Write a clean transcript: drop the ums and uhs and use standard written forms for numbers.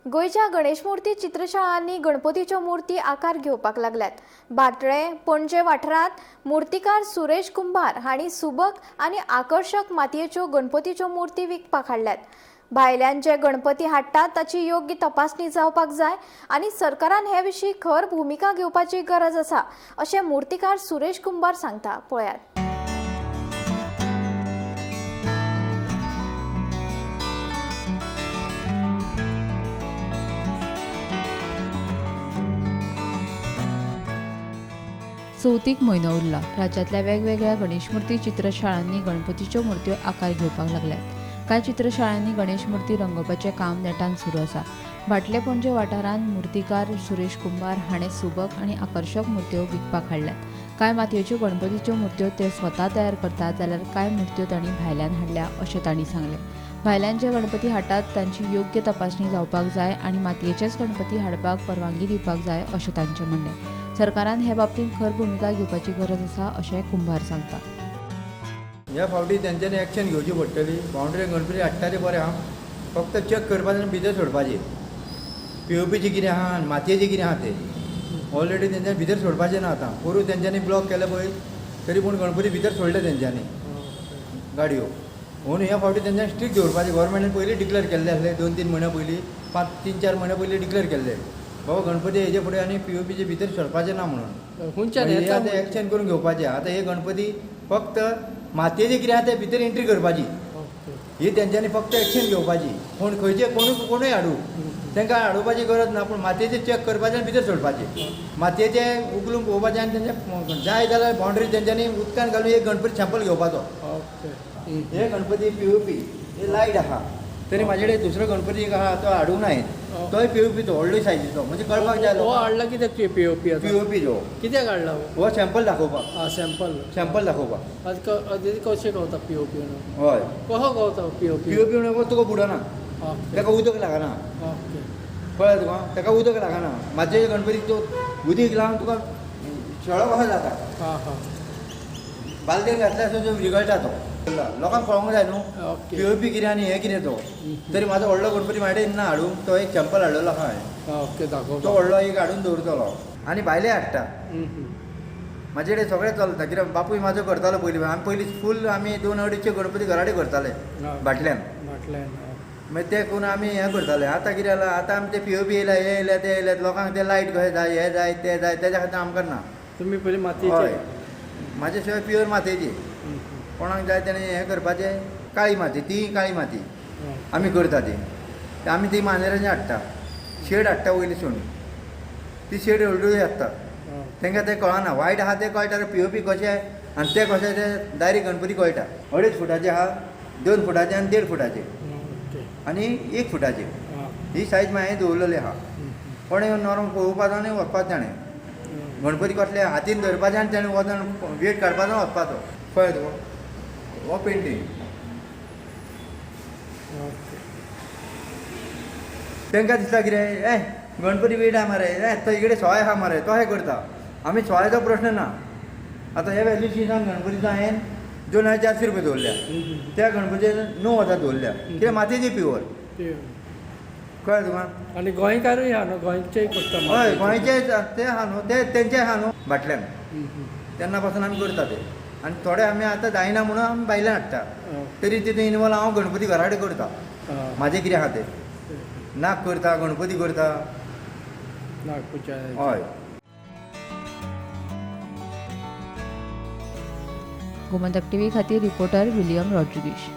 गोंयच्या गणेशमूर्ती चित्रशाळांनी गणपतीच्यो मूर्ती आकार घेवपाक लागल्यात. भाटळे पणजे वाठारांत मूर्तिकार सुरेश कुंभार हांणी सुबक आनी आकर्शक मातयेच्यो गणपतीच्यो मूर्ती विकपाक हाडल्यात. भायल्यान जे गणपती हाडटात ताची योग्य तपासणी जावपाक जाय आनी सरकारान हे विशीं खर भुमिका घेवपाची गरज आसा अशें मूर्तिकार सुरेश कुंभार सांगता. पळयात. चवथीक म्हयनो उरला. राज्यांतल्या वेगवेगळ्या गणेशमूर्ती चित्रशाळांनी गणपतीच्यो मूर्त्यो आकार घेवपाक लागल्यात. कांय चित्रशाळांनी गणेशमूर्ती रंगोवपाचें काम नेटान सुरू आसा. भाटले पणजे वाठारांत मूर्तिकार सुरेश कुंभार हाणें सुबक आनी आकर्शक मूर्त्यो विकपाक हाडल्यात. कांय मातयेच्यो गणपतीच्यो मूर्त्यो ते स्वता तयार करतात जाल्यार कांय मूर्त्यो तांणी भायल्यान हाडल्या अशें तांणी सांगलें. भायल्यान जे गणपती हाडटात तांची योग्य तपासणी जावपाक जाय आनी मातयेचेच गणपती हाडपाक परवानगी दिवपाक जाय अशें तांचें म्हणणें. सरकारान हे बाबतींत खर भुमिका घेवपाची गरज आसा अशें कुंभार सांगता. ह्या फावटी तेंच्यांनी एक्शन घेवची पडटली. बाउंड्री गणपती हाडटा ते बरें आहा, फक्त चॅक करपाचें आनी भितर सोडपाचें. पी ओ पीची कितें आहा आनी मातयेचें कितें आहा तें ऑलरेडी तेंच्यांनी भितर सोडपाचें ना. आतां पोरूं तेंच्यांनी ब्लॉक केले पळय, तरी पूण गणपती भितर सोडले तेंच्यांनी गाडयो. म्हणून ह्या फावटी तेंच्यांनी स्ट्रिक्ट दवरपाचें. गव्हर्मेंटान पयलीं डिक्लेर केल्लें आसलें, 2-3 म्हयन्या पयलीं, 5-3-4 म्हयन्या पयलीं डिक्लेर केल्लें बाबा गणपती हेजे फुडें आनी पी ओ पीचे भितर सरपाचें ना म्हणून. खंयच्यान हे आतां एक्शन करून घेवपाचें. आतां हे गणपती फक्त मातयेचे कितें आहा ते भितर एंट्री करपाची, ही तेंच्यांनी फक्त एक्शन घेवपाची. कोण खंयचे कोणूय कोणूय हाडूं, तांकां हाडोवपाची गरज ना, पूण मातयेचे चॅक करपाचें आनी भितर सोडपाचें. मातयेचे उखलून पळोवपाचें आनी तेंचे जाय जाल्यार बाउंड्री तेंच्यांनी उदकान घालून एक गणपती सॅम्पल घेवपाचो. हे गणपती पी ओ पी हे लायट आहा, तरी म्हाजे कडेन दुसरो गणपती एक आहा तो हाडूंक ना हांवें, तोय पी ओ पी तो व्हडलो सायजीचो, म्हणजे कळपाक जाय. हो हाडला कित्याक P O P? P O P जो कित्याक हाडला हो? सॅम्पल दाखोवपाक. आं, सॅम्पल. सॅम्पल दाखोवपाक. कशें गावता पी ओ पी म्हणून? हय. कसो गावता P O P P? O P म्हणून तुका बुडना, ताका उदक लागना. कळ्ळें तुका? ताका उदक लागना. मातयेचे गणपती तो उदीक लावन तुका शेळो कसो जाता, बालदेन घातल्यार जो विरगळटा तो लोकांक कळोंक जाय न्हू पी ओ पी कितें आनी हें कितें तो. तरी म्हाजो व्हडलो गणपती म्हाजे ना हाडूंक, तो एक सॅम्पल हाडलेलो आहा हांवें. ओके, दाखोवपाक. तो व्हडलो एक हाडून दवरतलो आनी भायले हाडटा. म्हाजे कडेन सगळें चलता, कित्याक बापूय म्हाजो करतालो पयलीं. आमी पयलीं फूल आमी 2-2.5 गणपती घरा कडेन करताले भाटल्यान. भाटल्यान. मागीर ते करून आमी हें करताले. आतां कितें जालां, आतां आमी ते पी ओ पी येयल्या, हें येयल्या, तें येयल्या, लोकांक ते लायट कशें जाय, हें जाय, तें जाय, तेज्या खातीर आमकां ना. तुमी पयलीं मातयेचे? हय, म्हाजे शिवाय प्युअर मातयेची. कोणाक जाय तेणें हें करपाचें. काळी माती, ती काळी माती आमी करता ती. आमी ती मानेराचे हाडटा, शेड हाडटा वयली सून, ती शेड हळडुळी हाडटा. तांकां तें कळना, वायट आहा तें कळटा, पी ओ पी कशें आनी तें कशें तें डायरेक्ट गणपती कळटा. 2.5 फुटाचे आहा, 2 फुटाचे आनी 1.5 फुटाचे आनी 1 फुटाचे, ही सायज मागीर दवरलेली आहा. कोणें नॉर्मल पळोवपाचो आनी वचपाचें, ताणें गणपती कसले हातीन धरपाचें आनी ताणें वचून वेट काडपाचो वचपाचो. कळ्ळें तुका? हो पेंटींग तांकां दिसता कितें, ए गणपती वेट आहा मरे, ए तो इकडे सोय आहा मरे, तो हें करता. आमी सोयाचो प्रश्न ना. आतां हे व्हॅल्यू गणपतीचो हांवें 2400 रुपया दवरल्या, त्या गणपतीचे 9000 दवरल्या, कित्याक मातयेची प्युअर. कळ्ळें तुका? आनी गोंयकारूय आहा न्हू, गोंयचेय करता? हय, गोंयचे ते आहा न्हू, ते तेंचे आहा न्हू भाटल्यान, तेन्ना पासून आमी करता ते. आनी थोडे आमी आतां जायना म्हणून आमी भायल्यान हाडटा, तरी तितून इनवॉल्व हांव गणपती घरा कडेन करता. म्हाजें कितें आहा तें नाग करता, गणपती करता. नागपुजा. हय. गोमंतक टीव्ही खातीर रिपोर्टर विलियम रॉड्रिगीश.